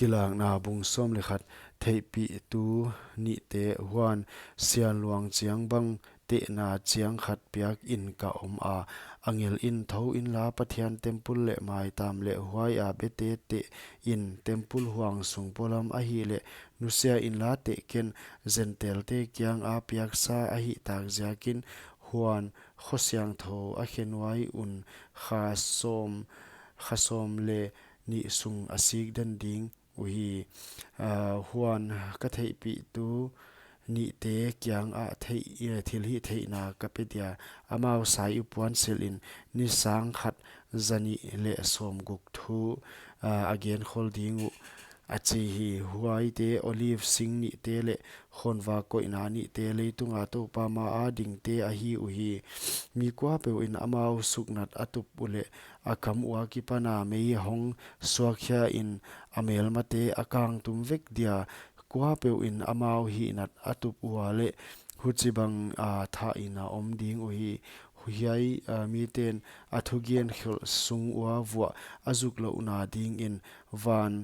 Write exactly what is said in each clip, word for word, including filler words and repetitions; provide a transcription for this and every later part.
Thilhihna bung sawm leh khat. Theihpihtu nihte. Huan sianluang chiang bang tehna chiang khat piak in ka om a, angel in, "Thou inla, Pathian temple leh maitam leh huai a bete teh in, temple huang sung polam ahihleh nusia inla teh ken, Gentailte kianga piaksa ahihtak ziakin." Huan kho siangthou a khe nuai un kha sawm, kha sawm leh nih sung a sik den ding uhi. Ah, huan ka theihpihtu nihte kiangah theih, eh, thilhihtheihna ka pe dia, amau sai upuan silh in ni sang khat za nih leh sawmguk thu, ah, a genkhol ding uh, a chi hi. Huaite olive sing nihte leh khawnvak koihna nihte, leitunga Toupa maa dingte ahi uhi. Mi kuapeuh in amau suknat a tup uleh a kam ua kipana mei hong suakkhia in, a melmate a kangtum vek dia. Kuapeuh in amau hihnat a tup ua leh huchibang a thah in a om ding uhi. Huai, ah, miten a thugen khelh sung ua vuah a zuk louhna dingin van,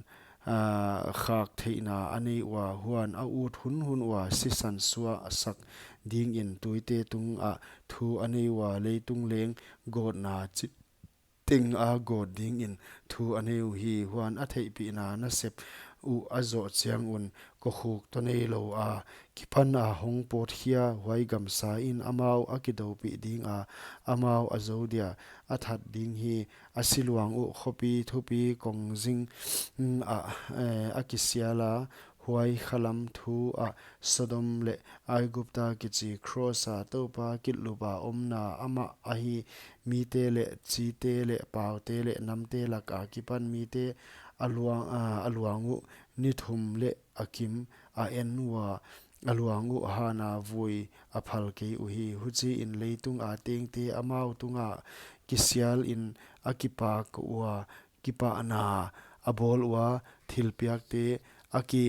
ah, khak theihna a nei ua, huan a ut hunhun ua sisan suaksak dingin tuite tungah thu a nei ua, leitung leng gawtna chiteng a gawt dingin thu a nei uhi. Huan a theihpihna nasep uh a zoh chiang un, kokhuk toh neilou a kipan a hong pawtkhia huai gamsa in amau a kidoupih ding a, amau a zou dia. A that ding hi. A siluang uh khopi thupi kongzing, mm, ah, eh, a kisial a, huai khalam thu ah Sodom leh Aigupta kichi cross a Toupa kilhlup a omna amah ahi. Mite leh chite leh paute leh namte laka kipan mite a luang, ah, a luang uh ni thum leh a kim a en ua, a luang uh hana vui a phal kei uhi. Huchiin leitunga tengte amau tunga kisial in a kipak ua, kipahna a bawl ua, thilpiakte a ki,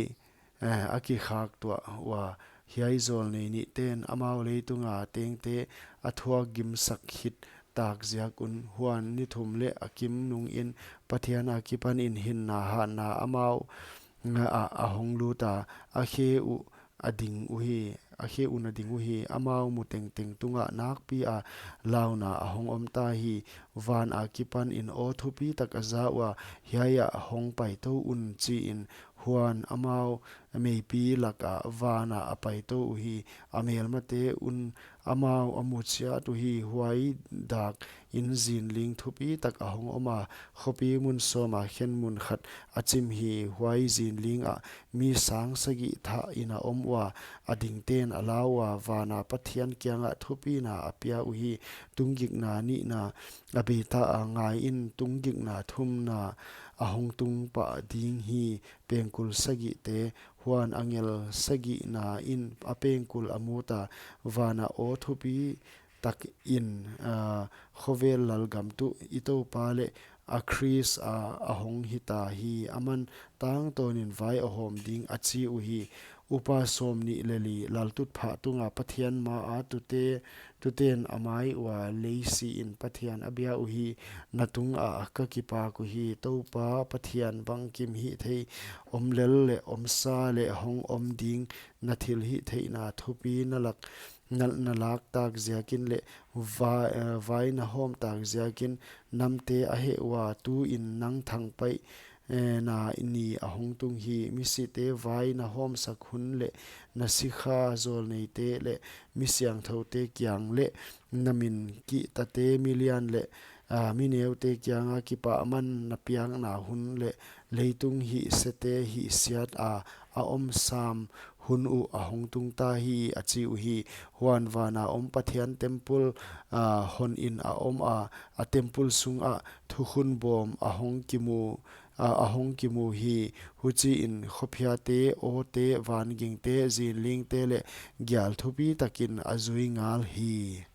eh, a kikhak tuah ua. Hiai zawlnei nihten amau leitunga tengte a thuak gimsak khit tak ziak un, huan ni thum leh a kim nungin Pathian akipanin hinna hatna amau ah a hong lut a, a khe uh a ding uhi, a khe un a ding uhi. Amau mu tengteng tungah nakpi a launa a hong om ta hi. Van akipanin aw thupi tak a za ua, "Hiai ah hong paitou un," chiin. Huan amau meipi laka vana a paitou uhi. A melmate un amau a mu chiat uhi. Huai dakin zinling thupi tak a hong om a, khopi mun sawma khen mun khat a chim hi. Huai zinling ah mi sang sagih thah in a om ua, a dingten a lau ua, vana Pathian kiangah thupina a pia uhi. Tunggikna nihna a beita a, ngaiin, tunggikna thumna a hong tung pah ding hi. Pengkul sagihte. Huan angel sagihna in a pengkul a mut a, vana aw thupi takin, ah, khovel lalgam tuh i Toupa leh a Khrist a, a hong hita hi. Aman tangtawnin vai a hawm ding, a chi uhi. Upa sawmnih leh li. Laltutphah tunga Pathian maa tute, tuten a mai ua lei siin Pathian a bia uhi. Na tungah ka kipak uhi, Toupa Pathian, bangkim hihthei, om lel leh om sa leh hong om ding na thilhihtheihna thupi na lak, na, na lak tak ziakin leh va-, eh, vai na hawm tak ziakin. Namte a heh ua, tuin nang thangpaih, eh, na ni a hong tung hi. Misite vai na hawmsak hun leh na sikha zawlneite leh mi siangthoute kiang leh na min kihtate milian leh, ah, mi neute kianga kipahman na piakna hun leh leitung hihsete hihsiat a, a om sam hun uh a hong tung ta hi, a chi uhi. Huan vana om Pathian temple, ah, honin a om a, a temple sungah thukhun bawm a hong kimu, ah, a hong kimu hi. Huchiin khophiate, awte, vangingte, zinlingte leh gial thupi takin a zui ngal hi.